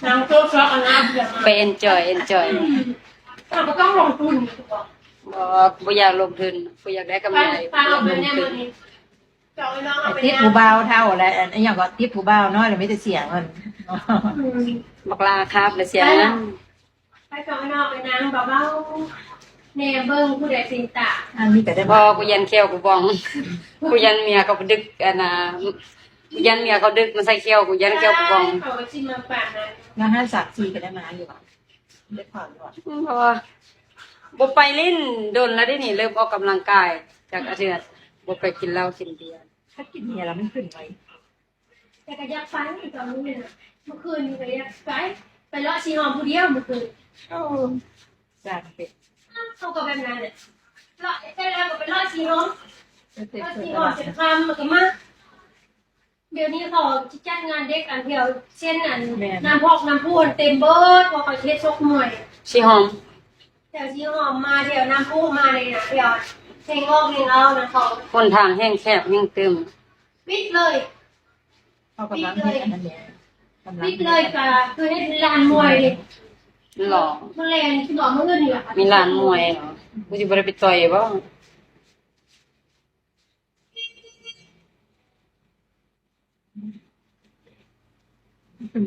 ນາງໂຊຊອກອັນນັ້ນ ໄປເອັນຈອຍ ເອັນຈອຍ ເຮົາບໍ່ຕ້ອງລົງທຶນ ບໍ່ ບໍ່ຢາກລົງທຶນ ບໍ່ຢາກໄດ້ກຳໄລ ບໍ່ຢາກລົງທຶນ. ຕິດຜູ້ບ່າວເຖົ້າແລ້ວ ອັນຫຍັງກໍຕິດຜູ້ບ່າວນ້ອຍແລ້ວມີແຕ່ເສຍເງິນ ບັກຫຼ້າຄາບແລ້ວເສຍເງິນ. ໄປເຈົ້ານ້ອງໄປນາງເບົາໆ ແນມເບິ່ງຜູ້ໃດເປັນຕາ ອັນນີ້ກໍໄດ້ ບໍ່ ກູຢ້ານແຂ້ວກູບອງ ກູຢ້ານເມຍເຂົາດຶກ ອັນນ່າ ກູຢ້ານເມຍເຂົາດຶກມາໃສ່ແຂ້ວ ກູຢ້ານແຂ້ວກູບອງ. ເຂົາກໍຊິມາປານນັ້ນ ມາຫ້າງສາມສີ່ກໍໄດ້ມາຢູ່ຫວາ ໄດ້ຜ່ານຢູ່ຫວາ ອືມ ເພາະວ່າບໍ່ໄປຫຼິ້ນດົນແລ້ວເດນີ້ ເລີ່ມອອກກຳລັງກາຍ ຈັກອາທິດບໍ່ໄປກິນເຫຼົ້າກິນເບຍ. ຖ້າກິນເບຍແລ້ວມັນຂຶ້ນໄວ. ແຕ່ກໍຢາກໄປຕອນນີ້ນະ ເມື່ອຄືນນີ້ກໍຢາກໄປ ໄປເລາະສີຫອມຜູ້ດຽວເມື່ອຄືນ. ໂອ້ ສ້າງເປັນ ເຂົາກໍແບບນັ້ນແຫຼະ ເລາະແຕ່ແລ້ວກໍໄປເລາະສີຫອມ ເລາະສີຫອມຈົນຄ່ຳແລ້ວກໍມາ. ດຽວນີ້ເຂົາຊິຈັດງານເດັກອັນແຖວເສັ້ນອັນ ແມ່ນ ນ້ຳພອກນ້ຳພຸເຕັມເບີດ ເພາະເຂົາຊິເຮັດສົກມວຍ ສີຫອມ ແຖວສີຫອມມາ ແຖວນ້ຳພຸມານີ້ນະ ແຖວແຫ່ງອອກແຫ່ງເອົານະ ເຂົາ ຫົນທາງແຮ່ງແຄບແຮ່ງຕື່ມ ປິດເລີຍ. ເຂົາກຳລັງເຮັດອັນນັ້ນແຫຼະ ກຳລັງ ປິດເລີຍ ກໍຄືເຮັດເປັນລານມວຍເດ. ຫຼໍ ມື້ແລງຊິບອກມື້ອື່ນນີ້ລະ ມີລານມວຍເນາະ ກູຊິບໍ່ໄດ້ໄປຕ່ອຍບໍ?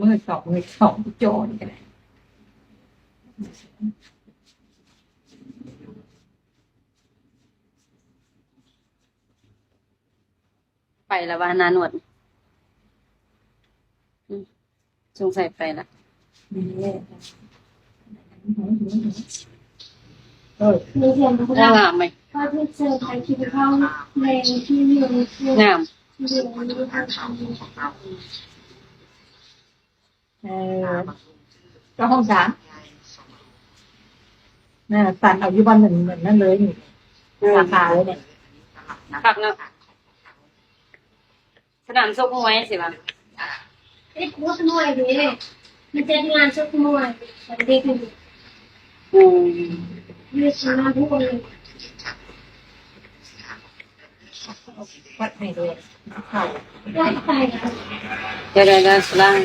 ມື້ສອງ ມື້ສອງ ໂຈນກໍໄດ້. ໄປລະວ່າໜ້ານວດ ອືມ ສົງໄສໄປລະ. ເອີ ງາມໄໝ? ງາມ. ເອີ ເຈົ້າຂອງສານ ນັ້ນ ຕັນເອົາຢູ່ບ່ອນນັ້ນ ນັ້ນເລີຍນີ້ ເອີ ສາຂາເລີຍນີ້ ຄັກເນາະ. ສະໜາມຊົກມວຍຊີ້ຫວາ? ເຮັດຊົກມວຍເດ້ ມັນຈັດງານຊົກມວຍຂອງເດັກນີ້. ອືມ ຢູ່ສະໜາມໂພນ. ວັດໃຫ້ເດ້ ເຂົ້າ ໄດ້ໄປ ໄດ້ ໄດ້ ໄດ້ ສະລາງ.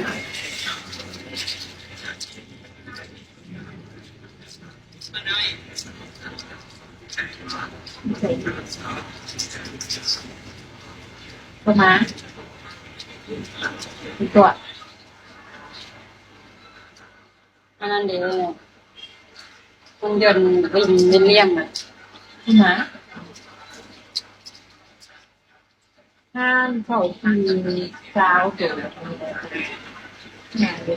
ປະມານຕົວ ອັນນັ້ນເດ້ ຮຸ່ນຍົນວິນວິນລຽມນະ ປະມານ ຮ້ານເຂົ້າທີ່ຊາວໂຕ.